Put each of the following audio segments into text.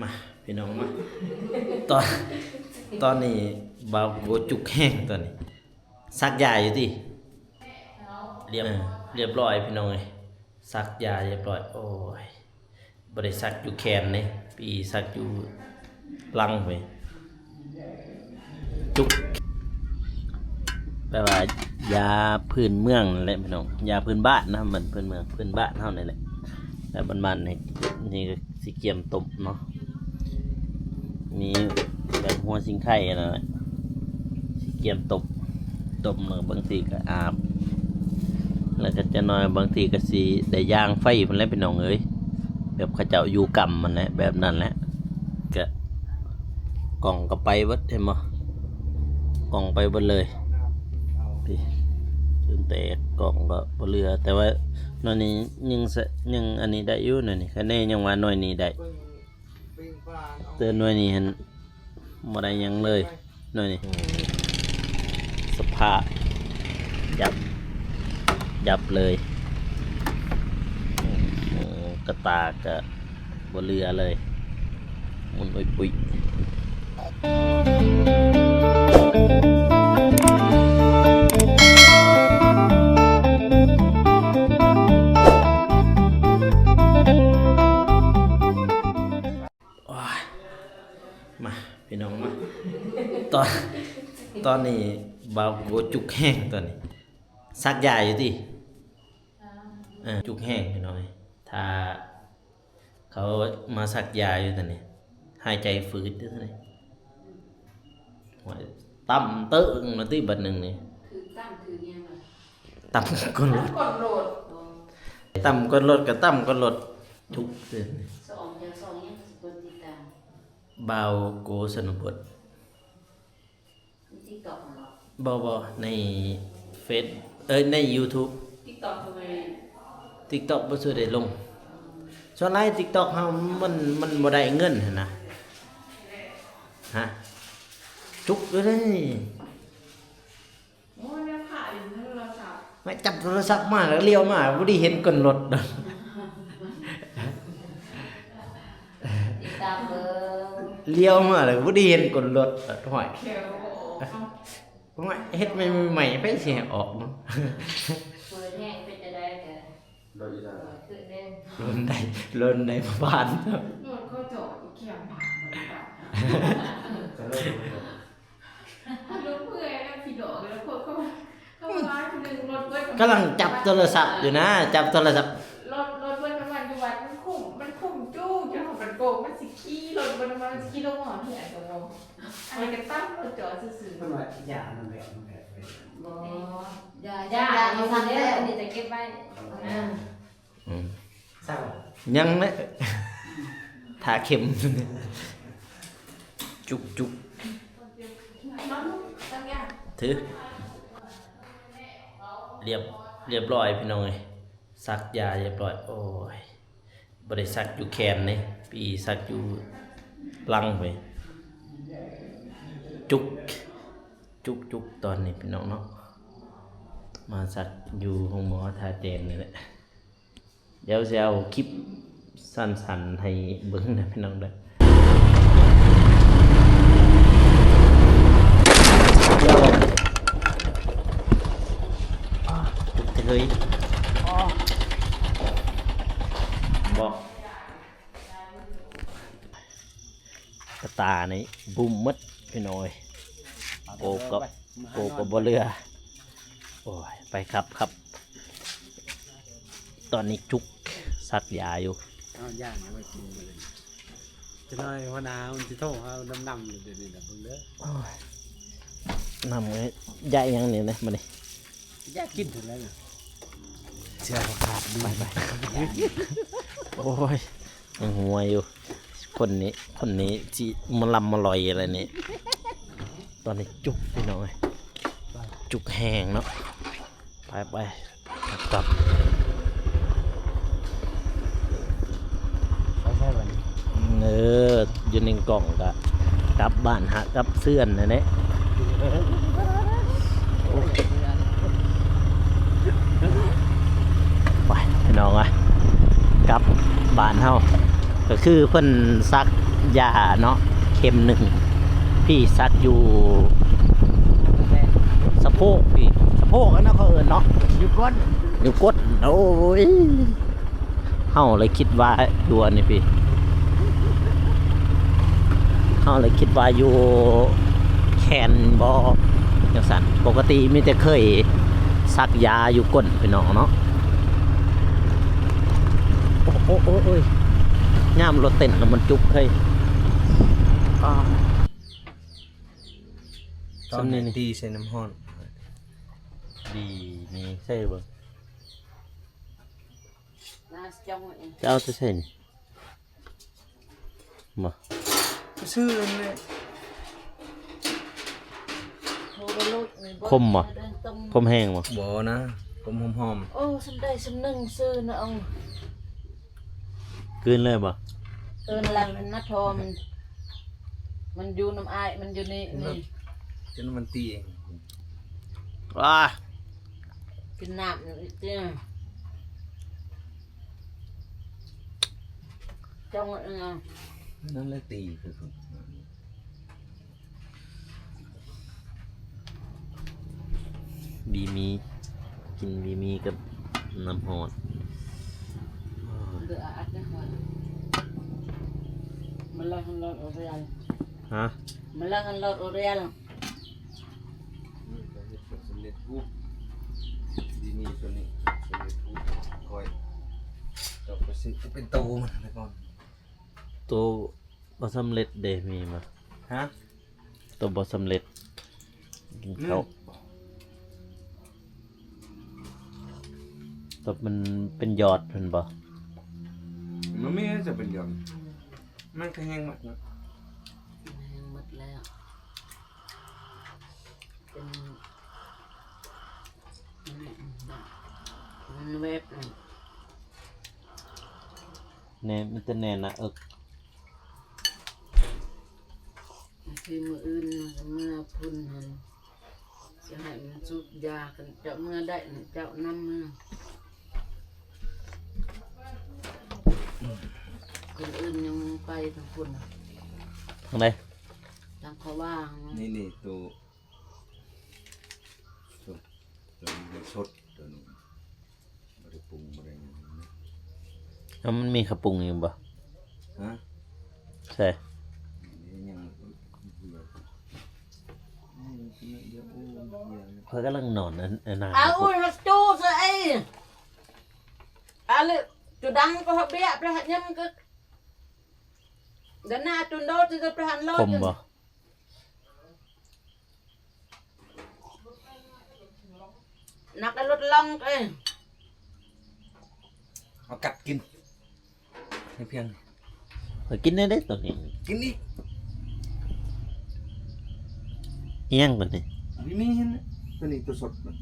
ມາພີ່ນ້ອງມາ ຕອນ ຕອນນີ້ບ່າວໂກຈຸກແຮງຕອນນີ້ ສັກຢາຢູ່ຕິ ລຽບ ເອີ ລຽບຮ້ອຍພີ່ນ້ອງເອີຍ ສັກຢາລຽບຮ້ອຍ. ໂອ້ຍ ບໍ່ໄດ້ສັກຢູ່ແຂນເດ້ ປີສັກຢູ່ຫຼັງເວີຍ ຈຸກ ແປວ່າຢາພື້ນເມືອງນັ້ນແຫຼະພີ່ນ້ອງ ຢາພື້ນບ້ານນະ ມັນພື້ນເມືອງ ພື້ນບ້ານເຮົານີ້ແຫຼະ ແລ້ວບ້ານໆ ນີ້ ນີ້ກໍຊິກຽມຕົ້ມເນາະ ມີແບບຫົວສິງໄຄນັ້ນແຫຼະ ຊິກຽມຕົ້ມ ຕົ້ມແລ້ວບາງທີກໍອາບ ແລ້ວກໍຈັກໜ້ອຍບາງທີກໍຊິໄດ້ຍ່າງໄຟພຸ້ນແຫຼະພີ່ນ້ອງເອີຍ ແບບເຂົາເຈົ້າຢູ່ກຳຫັ້ນແຫຼະ ແບບນັ້ນແຫຼະ ກະ ກ້ອງກໍໄປເບິດ ເຫັນບໍ່ ກ້ອງໄປເບິດເລີຍ ພີ້ ຈົນແຕກ ກ້ອງກໍບໍ່ເຫຼືອ ແຕ່ວ່າໜ່ວຍນີ້ຍັງສະ ຍັງອັນນີ້ໄດ້ຢູ່ ໜ່ວຍນີ້ ຄະແນນຍັງວ່າໜ່ວຍນີ້ໄດ້ ແຕ່ໜ່ວຍນີ້ຫັ້ນບໍ່ໄດ້ຫຍັງເລີຍ ໜ່ວຍນີ້ ສະພາບ ຍັບ ຍັບເລີຍ ໂອ້ ກະຕາກະບໍ່ເຫຼືອເລີຍ ໝຸ່ນອຸ້ຍປຸ້ຍ. ໂອ້ຍ ມາພີ່ນ້ອງມາ ຕອນ ຕອນນີ້ບ່າວໂກຈຸກແຮງຕອນນີ້ ສັກຢາຢູ່ຕິ ເອີ ຈຸກແຮງພີ່ນ້ອງ ຖ້າເຂົາມາສັກຢາຢູ່ຕອນນີ້ ຫາຍໃຈຝືດຢູ່ຕອນນີ້ ໂອ້ຍ ຕຳເຕີງມາຕິບັດໜຶ່ງນີ້ ຖືກຕຳຖືກຫຍັງລະ ຕຳກົ້ນລົດ ຕຳກົ້ນລົດ ອໍ ຕຳກົ້ນລົດກໍຕຳກົ້ນລົດ ຈຸກເຕີງ ສອງ ຈາກສອງຫຍັງກໍຊິກົດຕິດຕາມ ບ່າວໂກຊົນນະບົດ TikTok ຫັ້ນເນາະ ບໍ່ ບໍ່ ໃນເຟສ ເອີຍ ໃນ YouTube TikTok ກໍບໍ່ໄດ້ TikTok ບໍ່ຊື່ໄດ້ລົງ ສ່ວນຫຼາຍ TikTok ເຮົາມັນ ມັນບໍ່ໄດ້ເງິນຫັ້ນນະ ຮະ ຈຸກຢູ່ເດ້ ໂອ້ຍ ແນວຂາຍຢູ່ໃນໂທລະສັບ ມາຈັບໂທລະສັບມາແລ້ວລຽວມາ ບໍ່ໄດ້ເຫັນກົ້ນລົດ ຕິດຕາມເບິ່ງ ລຽວມາແລ້ວບໍ່ໄດ້ເຫັນກົ້ນລົດ ຫ້ອຍ ແຂວບໍ່ອອກ ຫ້ອຍ ເຮັດໃໝ່ໆ ໃຜຊິໃຫ້ອອກເນາະ ເປີດແຮງເປັນຈັ່ງໃດກໍ ລົດອີກແລ້ວ ລົດໄດ້ ລົດໄດ້ມາຜ່ານ ລົດເຂົາຈອດຢູ່ແຄມທາງ ລົດເມື່ອຍແລ້ວ ຂີ້ດອກແລ້ວ ຄົນເຂົາ ເຂົາວ່າຜູ້ໜຶ່ງລົດເບິດ ກຳລັງຈັບໂທລະສັບຢູ່ນະ ຈັບໂທລະສັບ ລົດ ລົດເບິດນ້ຳມັນຢູ່ວັດ ມັນຄຸ້ມ ມັນຄຸ້ມຈູ້ ຈົນເຮົາມັນໂກງ ມັນຊິຂີ່ລົດເບິດນ້ຳມັນ ມັນຊິຂີ່ລົງມາຮອດເຮືອນກໍບໍ່ ອັນນີ້ກໍຕັ້ງລົດຈອດຊື່ໆ ເພິ່ນວ່າຢ່ານຳແບບ ນຳແບບ ບໍ່ ຢ່າ ຢ່າ ຢ່າ ຢ່າ ບໍ່ທັນແລ້ວ ອັນນີ້ຈະເກັບໄວ້ ອ່າ ອືມ ຍັງແຫຼະ ຖ້າເຂັມ ຈຸກໆ ຖື ລຽບ ລຽບຮ້ອຍພີ່ນ້ອງເອີຍ ສັກຢາລຽບຮ້ອຍ ໂອ້ຍ ບໍ່ໄດ້ສັກຢູ່ແຂນເດ້ ປີສັກຢູ່ຫຼັງເວີຍ ຈຸກ ຈຸກໆ ຕອນນີ້ພີ່ນ້ອງເນາະ ມາສັກຢູ່ໂຮງໝໍທ່າແຈງນີ້ແຫຼະ. ດຽວຊິເອົາຄລິບສັ້ນໆໃຫ້ເບິ່ງເດີພີ່ນ້ອງເດີ. ເຮີ້ຍ ບໍ່ ກະຕານີ້ບຸ້ມໝົດພີ່ນ້ອງເອີຍ. ໂກກໍ ໂກກໍບໍ່ເຫຼືອ. ໂອ້ຍ ໄປຄັບ ຄັບ. ຕອນນີ້ຈຸກສັກຢາຢູ່. ເອົາຢາໄວ້ກິນມື້ອື່ນ. ຈັກໜ້ອຍຫົວໜ້າມັນຊິໂທຫານຳໆ ຢູ່ດຽວນີ້ນະ ເບິ່ງເດີ. ໂອ້ຍ ນຳເອີຍ ຢາຫຍັງນີ້ນະ ມື້ນີ້ ຢາກິນເທົ່ານັ້ນນະ. ເຊື່ອບໍ່ຂາດ ໄປໆ. ໂອ້ຍ ຍັງຫົວຢູ່. ຄົນນີ້ ຄົນນີ້ຊິມາລຳມາລອຍລະນີ້. ຕອນນີ້ຈຸກພີ່ນ້ອງເອີຍ ຈຸກແຮງເນາະ. ໄປໆ ກັບ ໄປໃສບັດນີ້? ເອີ ຢູ່ໃນກ້ອງກະກັບບ້ານຫາກັບເຮືອນຫັ້ນແຫຼະ. ໄປພີ່ນ້ອງເອີຍ ກັບບ້ານເຮົາ ກໍຄືເພິ່ນສັກ ຢາເນາະ ເຂັມໜຶ່ງ ພີ່ສັກຢູ່ສະໂພກ ພີ່ ສະໂພກຫັ້ນນະເຂົາເອີ້ນເນາະ ຢູ່ກົ້ນ ຢູ່ກົ້ນ. ໂອ້ຍ ເຮົາເລີຍຄິດວ່າຢູ່ອັນນີ້ພີ່ ເຮົາເລີຍຄິດວ່າຢູ່ແຂນບໍ ຈັ່ງຊັ້ນ. ປົກກະຕິມີແຕ່ເຄີຍສັກຢາຢູ່ກົ້ນພີ່ນ້ອງເນາະ. ໂອ້ ໂອ້ ໂອ້ຍ ຍາມລົດເຕັ້ນລະມັນຈຸກເຮີ້ຍ. ອ້າ ຕອນນີ້ ສ່ຳນີ້ນີ້ ຕີໃສ່ນ້ຳຮ້ອນ ດີນີ້ໃສ່ເບິ່ງ. ຈະເອົາແຕ່ໃສນີ້ ບໍ່ ຊື້ນັ້ນແຫຼະ. ຂົມບໍ່? ຂົມແຮງບໍ່? ບໍ່ນະ ຂົມຫອມໆ. ໂອ້ ສ່ຳໃດສ່ຳໜຶ່ງຊື້ນະ ເອົາ ກືນເລີຍບໍ່? ຕື່ນລະມັນນະ ທໍ່ມັນ ມັນຢູ່ນຳອ້າຍມັນຢູ່ນີ້ ນີ້ ຈົນມັນຕີເອງ. ວ້າ ກິນນ້ຳອີກຕິ ຈ້ອງ ເອີ ນັ້ນແຫຼະຕີຄື ບີໝີ່ ກິນບີໝີ່ກັບນ້ຳຮ້ອນ. ເຫຼືອອັດໄດ້ ມັນລະຫັ້ນລອດໂອເຣຍນ ຮະ ມັນລະຫັ້ນລອດໂອເຣຍນ. ມັນກະເຮັດເປັນສຳເລັດຮູບ ດີມີໂຕນີ້ ສຳເລັດຮູບ ຄ່ອຍເຈົ້າໄປຊື້ເປັນໂຕມັນແລ້ວກ່ອນ. ໂຕບໍ່ສຳເລັດເດ ມີບໍ່? ຮະ? ໂຕບໍ່ສຳເລັດ ກິນເຂົ້າ ອືມ ໂຕມັນເປັນຢອດຫັ້ນບໍ່? ມັນມີແຕ່ເປັນຢອດ ມັນກະແຫ້ງໝົດເນາະ ແຫ້ງໝົດແລ້ວ ເປັນ ມັນແວບ ແໜ້ນ ມີແຕ່ແໜ້ນໜ້າເອິກ. ຄືມື້ອື່ນເມືອພຸ້ນຫັ້ນ ຊິໃຫ້ມັນສູບຢາ ຄັນເຈົ້າເມືອໄດ້ ເຈົ້ານຳເມືອ ຄົນອື່ນຍັງໄປທາງພຸ້ນ. ທາງໃດ? ທາງເຂົາວ່າ ນີ້ ນີ້ ໂຕ ໂຕ ໂຕນີ້ສົດ ໂຕນີ້ ບໍ່ໄດ້ປຸງບໍ່ໄດ້ຫຍັງນະ. ເອົາ ມັນມີເຂົ້າປຸງຢູ່ບໍ່? ຮະ? ໃສ່ ຍັງ ຂ້ອຍກຳລັງນອນ ອັນ ອັນນັ້ນ ເອົາ ຈູສະໄອ ອາເລ ຈຸດັງກໍເບຍ ປະຫັດຍຳກໍ ດານາຕຸນໂດ ຈະປະຫັນໂລ ຂົມບໍ່? ນັກລົດລອງເອີຍ ເອົາກັດກິນໃຫ້ພຽງ. ຂ້ອຍກິນໄດ້ເດ້ໂຕນີ້ ກິນອີກ. ອີຫຍັງໂຕນີ້? ບີມີຫັ້ນນະ ໂຕນີ້ໂຕສົດນະ.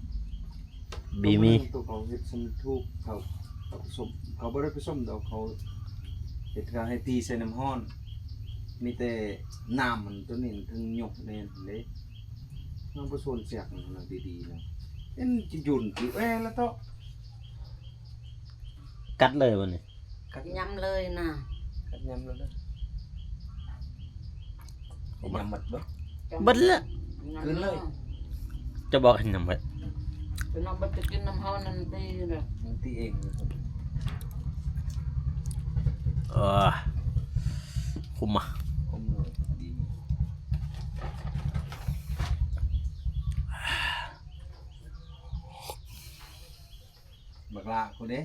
ບີມີ ໂຕເຂົາເຮັດສຳເລັດຮູບ ເຂົາ ເຂົາປະສົມ ເຂົາບໍ່ໄດ້ປະສົມດອກ ເຂົາເຮັດ ເຂົາໃຫ້ຕີໃສ່ນ້ຳຮ້ອນ ມີແຕ່ນ້ຳມັນ ໂຕນີ້ມັນເຖິງຍົກແໜ້ນເດ້. ນ້ອງປະໂຊນແຊກນັ້ນນະ ດີໆນະ ເອັນຈິຢຸນກິແອລະເຕາະ. ກັດເລີຍບໍ່ນີ້? ກັດຍຳເລີຍນະ ກັດຍຳເລີຍນະ. ຍຳໝົດບໍ່? ເບິດລະ ຍຳ ຄືນເລີຍ ຈະບອກໃຫ້ຍຳເບິດ. ເປັນນ້ອງເບິດຈະກິນນຳເຮົານັ້ນຕິ ມັນຕີເອງ. ເອີ ຄຸມມາ ຄຸມເລີຍ ດີ. ບັກຫຼ້າພຸ້ນເດ້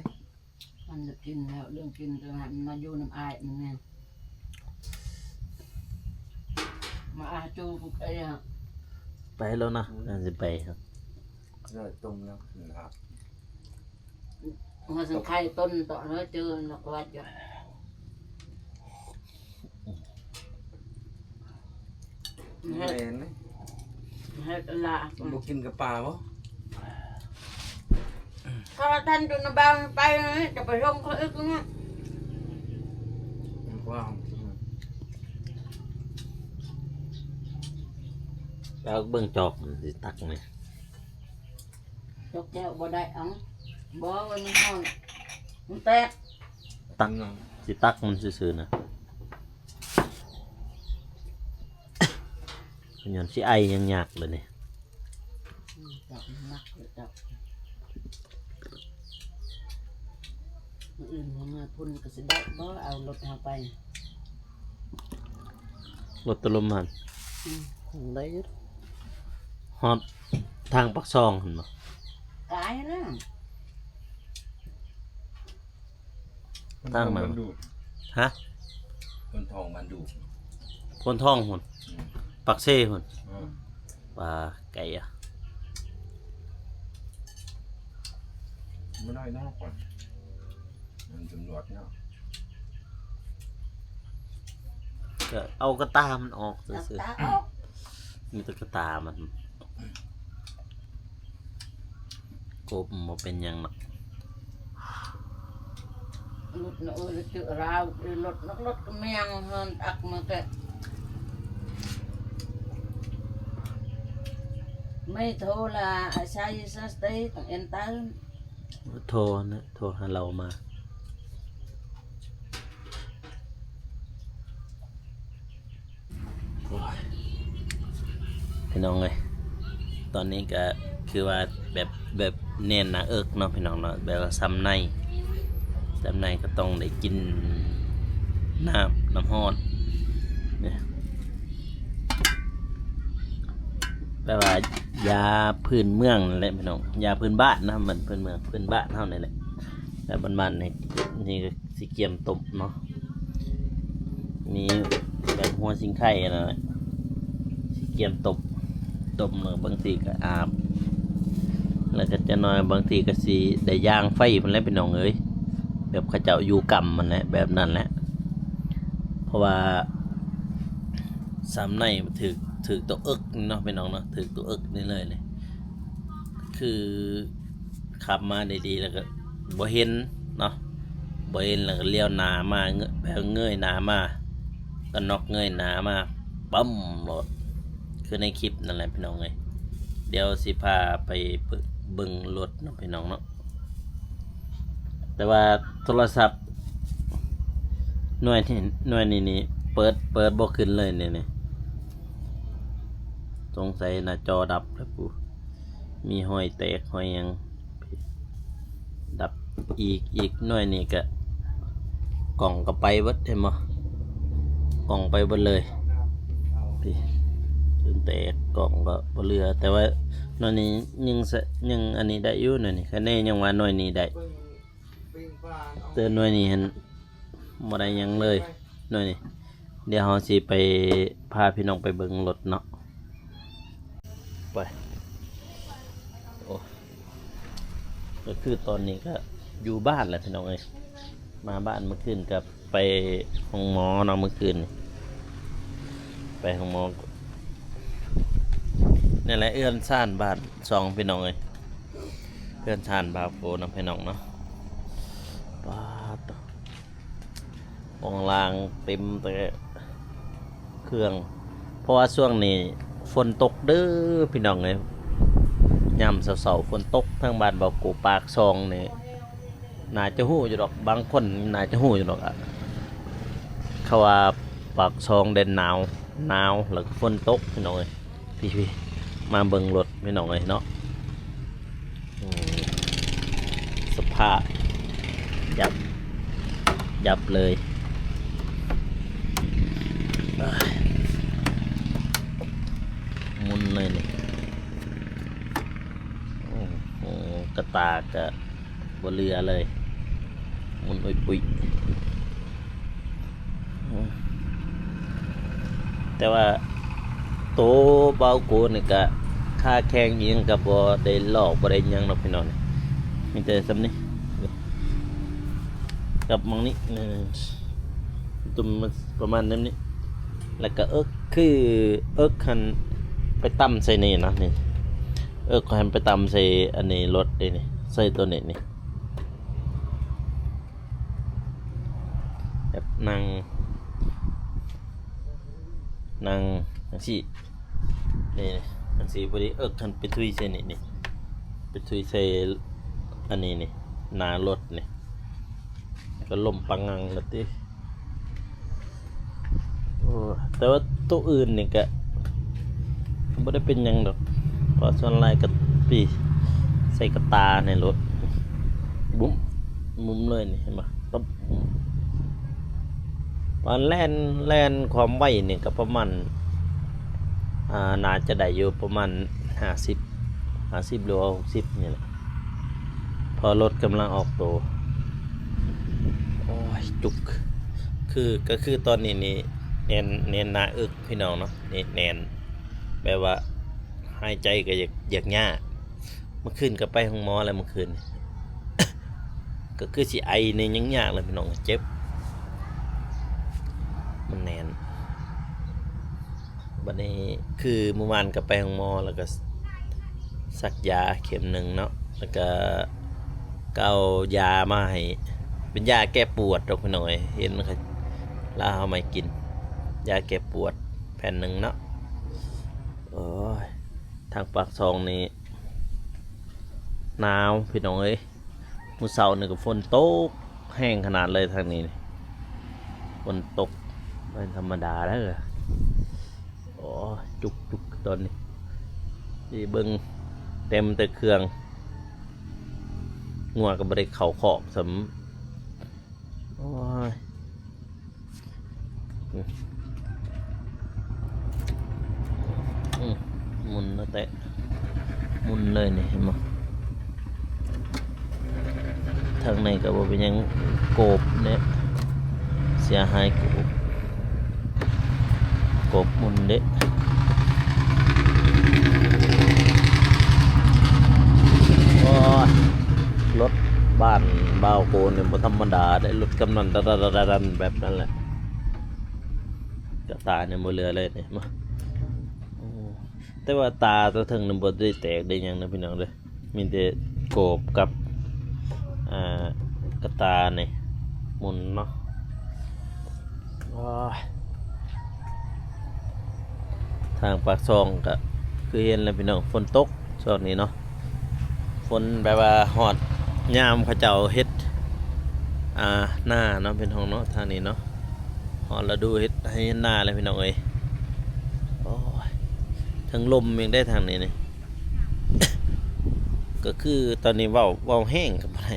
ມັນຈະກິນແລ້ວ ເລື່ອງກິນ ແຕ່ວ່າໃຫ້ມັນມາຢູ່ນຳອ້າຍມັນແນ່ ມາອາຈູກໄອ້ ໄປແລ້ວນະ ອືມ ມັນຊິໄປ ເລີຍຕົ້ມແລ້ວ ເຮົາສັງໄຄຕົ້ນຕອນເຮົາເຈີນະກວ່າຈະ ແມ່ນເດ້ ເຮັດລະ ບໍ່ກິນກັບປາບໍ່? ຖ້າທ່ານຈົນນະບາງໄປ ຈະໄປສົ່ງເຂົາອີກເນາະ. ແລ້ວເບິ່ງຈອກມັນຊິຕັກນີ້ ຈົກແກ້ວບໍ່ໄດ້ ເອົາ ບໍ່ ມັນຮ້ອນ ມັນແຕກ ຕັກ ຊິຕັກມັນຊື່ໆນະ. ຍ້ອນຊິໄອຍັງຍາກເລີຍນີ້. ອືມ ດອກມັນໜັກເລີຍດອກ. ມື້ອື່ນຫົວເມືອພຸ້ນກໍຊິໄດ້ບໍ່ ເອົາລົດເຮົາໄປ ລົດຕະລົມຫັ້ນ. ອືມ ໄດ້ຢູ່ ຮອດທາງປາກຊ່ອງຫັ້ນບໍ່? ກາຍແລ້ວ. ທາງນັ້ນ ໂພນທອງບ້ານດູ່ ຮະ? ໂພນທອງບ້ານດູ່ ໂພນທອງພຸ້ນ. ອືມ ປາກເຊພຸ້ນ. ອືມ ປາໄກອະ ບໍ່ໄດ້ເນາະ ມັນຕຳຫຼວດເນາະ. ກໍເອົາກະຕາມັນອອກຊື່ໆ ກະຕາອອກ ມີແຕ່ກະຕາມັນ. ກົບບໍ່ເປັນຫຍັງດອກ. ລົດນະເອີຍ ລະເຈີລາວ ລົດນະ ລົດກະແມງຫັ້ນ ອັກມາແຕ່ ໄມ່ໂທລາ ອາໄຊສະເຕ ຕ້ອງເອັນເຕີ ໂທນະ ໂທຫາລາວມາ. ໂອ້ຍ ພີ່ນ້ອງເອີຍ ຕອນນີ້ກະຄືວ່າແບບ ແບບແໜ້ນໜ້າເອິກເນາະ ພີ່ນ້ອງເນາະ ແບບວ່າຊ້ຳໃນ ຊ້ຳໃນກໍຕ້ອງໄດ້ກິນນ້ຳ ນ້ຳຮ້ອນ ແບບວ່າຢາພື້ນເມືອງນັ້ນແຫຼະ ພີ່ນ້ອງ ຢາພື້ນບ້ານນະ ມັນພື້ນເມືອງ ພື້ນບ້ານເຮົານີ້ແຫຼະ ແບບບ້ານໆ ນີ້ ນີ້ກໍຊິກຽມຕົ້ມເນາະ. ມີແບບຫົວຊິງໄຄອັນນັ້ນແຫຼະ ຊິກຽມຕົ້ມ ຕົ້ມແລ້ວບາງທີກໍອາບ ແລ້ວກໍຈັກໜ່ອຍບາງທີກໍຊິໄດ້ຍ່າງໄຟພຸ້ນແຫຼະ ພີ່ນ້ອງເອີຍ ແບບເຂົາເຈົ້າຢູ່ກຳຫັ້ນແຫຼະ ແບບນັ້ນແຫຼະ. ເພາະວ່າຊ້ຳໃນມັນຖືກ ຖືກຕົວເອິກນີ້ເນາະ ພີ່ນ້ອງເນາະ ຖືກຕົວເອິກນີ້ເລີຍນີ້ ຄືຂັບມາດີໆ ແລ້ວກໍ ບໍ່ເຫັນເນາະ ບໍ່ເຫັນແລ້ວກໍລ້ຽວໜ້າມາ ເງ- ແບບເງີຍໜ້າມາ ກໍນັອກເງີຍໜ້າມາ ປຶ້ມໂລດ ຄືໃນຄລິບນັ້ນແຫຼະ ພີ່ນ້ອງເອີຍ. ດຽວຊິພາໄປເບິ່ງ ເບິ່ງລົດເນາະ ພີ່ນ້ອງເນາະ ແຕ່ວ່າໂທລະສັບໜ່ວຍນີ້ ໜ່ວຍນີ້ນີ້ ເປີດ ເປີດບໍ່ຂຶ້ນເລີຍນີ້ ນີ້ ສົງໄສໜ້າຈໍດັບແລ້ວປູ ມີຮອຍແຕກຮອຍຫຍັງ ດັບອີກ ອີກໜ່ວຍນີ້ກະ ກ້ອງກໍໄປເບິດ ເຫັນບໍ່ ກ້ອງໄປເບິດເລີຍ ນີ້ ຈົນແຕກ ກ້ອງກໍບໍ່ເຫຼືອ ແຕ່ວ່າໜ່ວຍນີ້ຍັງສະ ຍັງອັນນີ້ໄດ້ຢູ່ ໜ່ວຍນີ້ ຄະແນນຍັງວ່າໜ່ວຍນີ້ໄດ້ ແຕ່ໜ່ວຍນີ້ຫັ້ນບໍ່ໄດ້ຫຍັງເລີຍ ໜ່ວຍນີ້. ດຽວເຮົາຊິໄປພາພີ່ນ້ອງໄປເບິ່ງລົດເນາະ ໄປ ໂອ້ ກໍຄືຕອນນີ້ກໍຢູ່ບ້ານແຫຼະພີ່ນ້ອງເອີຍ ມາບ້ານມື້ຄືນກໍໄປໂຮງໝໍເນາະ ມື້ຄືນນີ້ໄປໂຮງໝໍ. ນີ້ແຫຼະເຮືອນຊານບ້ານຊ່ອງພີ່ນ້ອງເອີຍ ເຮືອນຊານບ່າວໂກເນາະ ພີ່ນ້ອງເນາະ. ປາດ ຫ້ອງລ່າງເຕັມແຕ່ເຄື່ອງ ເພາະວ່າຊ່ວງນີ້ຝົນຕົກເດີພີ່ນ້ອງເອີຍ ຍາມເຊົ້າໆ ຝົນຕົກ ທາງບ້ານບ່າວໂກປາກຊ່ອງນີ້ ໜ້າຈະຮູ້ຢູ່ດອກ ບາງຄົນໜ້າຈະຮູ້ຢູ່ດອກ ເຂົາວ່າປາກຊ່ອງແດນໜາວ ໜາວ ແລ້ວກໍຝົນຕົກພີ່ນ້ອງເອີຍ. ພີ່ໆ ມາເບິ່ງລົດພີ່ນ້ອງເອີຍເນາະ ໂອ້ ສະພາບຍັບ ຍັບເລີຍ ໝຸ່ນເລີຍນີ້ ໂອ້ໂຫ ກະຕາກະ ບໍ່ເຫຼືອເລີຍ ໝຸ່ນອຸຍປຸຍ. ແຕ່ວ່າໂຕບ່າວໂກນີ້ກະ ຄາແຂ່ງອີ່ຫຍັງກະບໍ່ໄດ້ລອກ ບໍ່ໄດ້ຫຍັງດອກພີ່ນ້ອງ ມີແຕ່ສ່ຳນີ້ ກັບໝ່ອງນີ້ ຕຸ່ມປະມານແນວນີ້ ແລ້ວກະເອິກ ຄືເອິກຫັ້ນໄປຕຳໃສ່ນີ້ນະ ນີ້ ເອິກຫັ້ນໄປຕຳໃສ່ອັນນີ້ລົດເດ້ນີ້ ໃສ່ໂຕນີ້ນີ້. ແບບນັ່ງ ນັ່ງຈັ່ງຊີ້ ນີ້ ຈັ່ງຊີ້ ພໍດີເອິກຫັ້ນໄປທຸຍໃສ່ນີ້ ນີ້ ໄປທຸຍໃສ່ອັນນີ້ນີ້ ໜ້າລົດນີ້ ກໍລົ້ມປະງັງລະຕິ. ໂອ້ ແຕ່ວ່າໂຕອື່ນນີ້ກະ ບໍ່ໄດ້ເປັນຫຍັງດອກ ເພາະສ່ວນຫຼາຍກໍປີໃສ່ກະຕ່າໃນລົດ ບຸ້ມ ບຸ້ມເລີຍນີ້ ເຫັນບໍ່? ຕຶບ ປານແລ່ນ ແລ່ນຄວາມໄວນີ້ກໍປະມານ ອ່າ ໜ້າຈະໄດ້ຢູ່ປະມານຫ້າສິບ ຫ້າສິບ ຫຼືວ່າຫົກສິບນີ້ແຫຼະ ເພາະລົດກຳລັງອອກໂຕ. ໂອ້ຍ ຈຸກ ຄື ກໍຄືຕອນນີ້ນີ້ແໜ້ນ ແໜ້ນໜ້າເອິກ ພີ່ນ້ອງເນາະ ແໜ້ນ ແໜ້ນ ແບບວ່າຫາຍໃຈກໍຢາກ ຢາກຍາກ. ເມື່ອຄືນກໍໄປໂຮງໝໍແລ້ວ ເມື່ອຄືນ ກໍຄືຊິໄອແດ່ ຍັງຍາກເລີຍພີ່ນ້ອງ ເຈັບ ມັນແໜ້ນ. ບັດນີ້ຄືມື້ວານກໍໄປໂຮງໝໍ ແລ້ວກໍສັກຢາເຂັມໜຶ່ງເນາະ ແລ້ວກໍກໍເອົາຢາມາໃຫ້ ເປັນຢາແກ້ປວດດອກພີ່ນ້ອງເອີຍ ເຫັນເຂົາລາວເອົາມາໃຫ້ກິນ ຢາແກ້ປວດແຜ່ນໜຶ່ງເນາະ. ໂອ້ຍ ທາງປາກຊ່ອງນີ້ໜາວພີ່ນ້ອງເອີຍ ມື້ເຊົ້ານີ້ກໍຝົນຕົກແຮງຂະໜາດເລີຍ ທາງນີ້ຝົນຕົກບໍ່ທຳມະດາເດີ້. ໂອ້ຍ ຈຸກໆ ຕອນນີ້ ຊິເບິ່ງເຕັມແຕ່ເຄື່ອງ ງົວກໍບໍ່ໄດ້ເຂົ້າຄອກຊ້ຳ. ໂອ້ຍ ອືມ ອືມ ໝຸ່ນແຕ່ ໝຸ່ນເລີຍນີ້ ເຫັນບໍ່? ທາງໃນກໍບໍ່ເປັນຫຍັງ ໂກບເດ້ ເສຍຫາຍໂກບ ໂກບໝຸ່ນເດ້. ໂອ້ຍ ລົດບ້ານບ່າວໂກນີ້ບໍ່ທຳມະດາເດ້ ລົດກຳນັນດັນໆ ແບບນັ້ນແຫຼະ ກະຕາຍັງບໍ່ເຫຼືອເລີຍນີ້ ມາ ໂອ້ ແຕ່ວ່າຕາຕົວເທິງນີ້ບໍ່ໄດ້ແຕກໄດ້ຫຍັງນະພີ່ນ້ອງເດີ ມີແຕ່ໂກບກັບ ອ່າ ກະຕານີ້ໝຸ່ນເນາະ. ໂອ້ຍ ທາງປາກຊ່ອງກະຄືເຫັນແຫຼະພີ່ນ້ອງ ຝົນຕົກຊ່ວງນີ້ເນາະ ຝົນແບບວ່າຮອດຍາມເຂົາເຈົ້າເຮັດ ອ່າ ນາເນາະ ເປັນຫ້ອງເນາະ ທາງນີ້ເນາະ ຮອດລະດູເຮັດໄຮ່ເຮັດນາແລ້ວພີ່ນ້ອງເອີຍ. ໂອ້ຍ ເທິງລົມອີກເດ້ທາງນີ້ນີ້ ກໍຄືຕອນນີ້ເວົ້າ ເວົ້າແຮງກໍບໍ່ໄດ້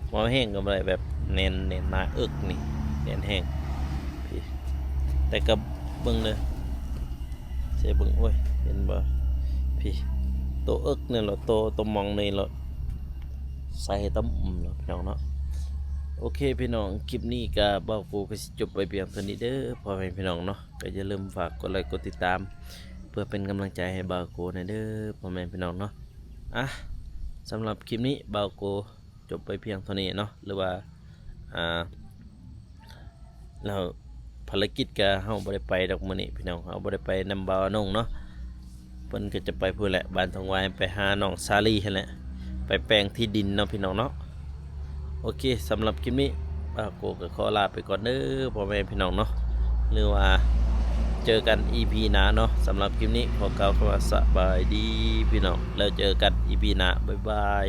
ເວົ້າແຮງກໍບໍ່ໄດ້ ແບບແໜ້ນ ແໜ້ນໜ້າເອິກນີ້ ແໜ້ນແຮງ ແຕ່ກໍເບິ່ງເດີ ໃສ່ເບິ່ງ ໂອ້ຍ ເຫັນບໍ່ ພີ້ ໂຕເອິກນີ້ລະ ໂຕ ໂຕມອງນີ້ລະ ໃສ່ຕຳລະພີ່ນ້ອງເນາະ. ໂອເຄພີ່ນ້ອງ ຄລິບນີ້ກໍບ່າວໂກກໍຊິຈົບໄວ້ພຽງເທົ່ານີ້ເດີ ພໍ່ແມ່ພີ່ນ້ອງເນາະ ກໍຢ່າລືມຝາກກົດໄລກົດຕິດຕາມ ເພື່ອເປັນກຳລັງໃຈໃຫ້ບ່າວໂກແດ່ເດີ ພໍ່ແມ່ພີ່ນ້ອງເນາະ. ອ່ະ ສຳລັບຄລິບນີ້ບ່າວໂກຈົບໄວ້ພຽງເທົ່ານີ້ເນາະ ຫຼືວ່າ ອ່າ ແລ້ວພາລະກິດກະເຮົາບໍ່ໄດ້ໄປດອກມື້ນີ້ພີ່ນ້ອງ ເຮົາບໍ່ໄດ້ໄປນຳບ່າວອານົງເນາະ ເພິ່ນກໍຈະໄປພຸ້ນແຫຼະ ບ້ານທົ່ງຫວາຍ ໄປຫານ້ອງສາລີຫັ້ນແຫຼະ ໄປແປງທີ່ດິນເນາະພີ່ນ້ອງເນາະ. ໂອເຄ ສຳລັບຄລິບນີ້ບ່າວໂກກໍຂໍລາໄປກ່ອນເດີພໍ່ແມ່ພີ່ນ້ອງເນາະ ຫຼືວ່າເຈີກັນອີພີໜ້າເນາະ. ສຳລັບຄລິບນີ້ຂໍກ່າວຄຳວ່າສະບາຍດີພີ່ນ້ອງ ແລ້ວເຈີກັນອີພີໜ້າ ບາຍບາຍ.